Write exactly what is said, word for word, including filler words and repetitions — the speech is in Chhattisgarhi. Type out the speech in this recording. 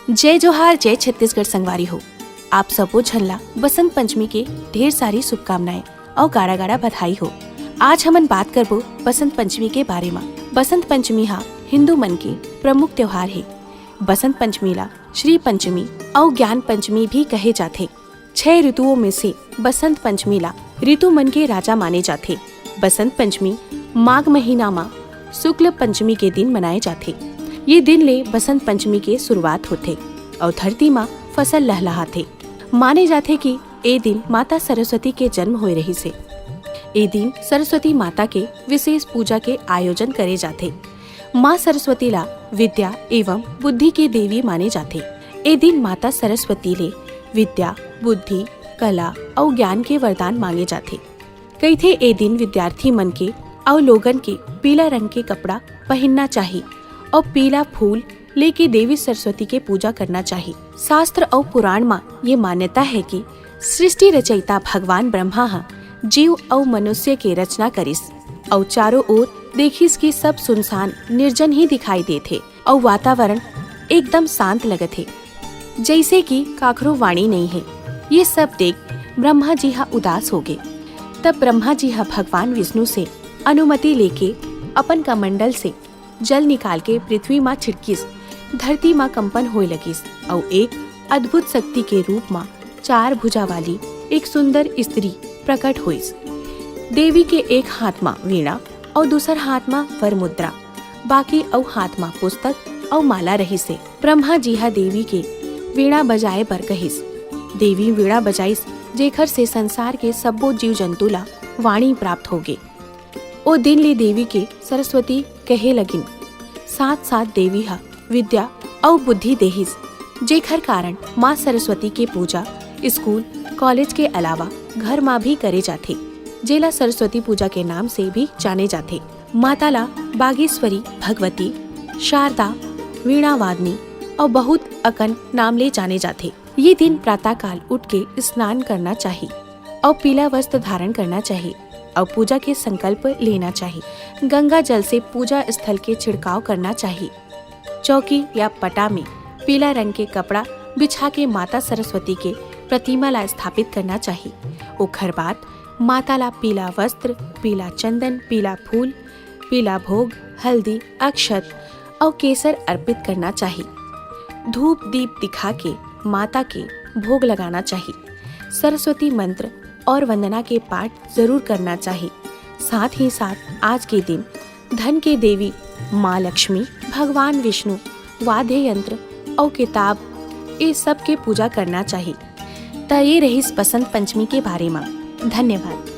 जय जोहार, जय छत्तीसगढ़ संगवारी हो। आप सबो झन ला बसंत पंचमी के ढेर सारी शुभकामनाएं अउ गाड़ा गाड़ा बधाई हो। आज हमन बात करबो बसंत पंचमी के बारे म। बसंत पंचमी हा हिंदू मन के प्रमुख त्योहार हे। बसंत पंचमी ला श्री पंचमी अउ ज्ञान पंचमी भी कहे जाथे। छह ऋतुओं में से बसंत पंचमी ला ऋतु मन के राजा माने जाथे। बसंत पंचमी माघ महीना म शुक्ल पंचमी के दिन मनाए जाथे। ये दिन ले बसंत पंचमी के शुरुआत होथे अउ धरती म फसल लहलहाथे। माने जाथे कि ए दिन माता सरस्वती के जन्म होए रहिस हे। ए दिन सरस्वती माता के विशेष पूजा के आयोजन करे जाथे। माँ सरस्वती ला विद्या एवं बुद्धि के देवी माने जाथे। ए दिन माता सरस्वती ले विद्या, बुद्धि, कला अउ ज्ञान के वरदान मांगे जाथे। कहिथे ए दिन विद्यार्थी मन के अउ लोगन के पीला रंग के कपड़ा पहिनना चाही अउ पीला फूल लेके देवी सरस्वती के पूजा करना चाही। शास्त्र अउ पुराण म ये मान्यता हे कि सृष्टि रचयिता भगवान ब्रह्मा ह जीव अउ मनुष्य के रचना करिस अउ चारों ओर देखिस कि सब सुनसान निर्जन ही दिखाई देत हे अउ वातावरण एकदम शांत लगत हे, जइसे कि काखरो वाणी नइ हे। ये सब देख ब्रह्मा जी ह उदास हो गे। तब ब्रह्मा जी ह भगवान विष्णु से अनुमति लेके अपन कमंडल से जल निकाल के पृथ्वी म छिड़किस। धरती म कंपन होए लगिस अउ एक अद्भुत शक्ति के रूप म चार भुजा वाली एक सुंदर स्त्री प्रकट होइस। देवी के एक हाथ म वीणा अउ दूसर हाथ म वर मुद्रा, बाकी अउ हाथ म पुस्तक अउ माला रहिस हे। ब्रह्मा जी ह देवी के वीणा बजाए बर कहिस। देवी वीणा बजाइस, जेखर से संसार के सब्बो जीव जंतु ला वाणी प्राप्त होगे। ओ दिन ले देवी के सरस्वती कहे लगिन। साथ-साथ देवी ह विद्या अउ बुद्धि देहिस, जेखर कारण माँ सरस्वती के पूजा स्कूल, कॉलेज के अलावा घर म भी करे जाथे, जेला सरस्वती पूजा के नाम से भी जाने जाथे। माता ला बागेश्वरी, भगवती, शारदा, वीणावादिनी अउ बहुत अकन नाम ले जाने जाथे। ये दिन प्रातःकाल उठ के स्नान करना चाही अउ पीला वस्त्र धारण करना चाही अउ पूजा के संकल्प लेना चाही। गंगा जल से पूजा स्थल के छिड़काव करना चाही। चौकी या पटा में पीला रंग के कपड़ा बिछा के माता सरस्वती के प्रतिमा ला स्थापित करना चाही। ओखर बाद माता ला पीला वस्त्र, पीला चंदन, पीला फूल, पीला भोग, हल्दी, अक्षत अउ केसर अर्पित करना चाही। धूप दीप दिखा के माता के भोग लगाना चाही। सरस्वती मंत्र और वंदना के पाठ जरूर करना चाही। साथ ही साथ आज के दिन धन के देवी माँ लक्ष्मी, भगवान विष्णु, वाद्य यंत्र अउ किताब, ये सब के पूजा करना चाही। त ये रहिस बसंत पंचमी के बारे म। धन्यवाद।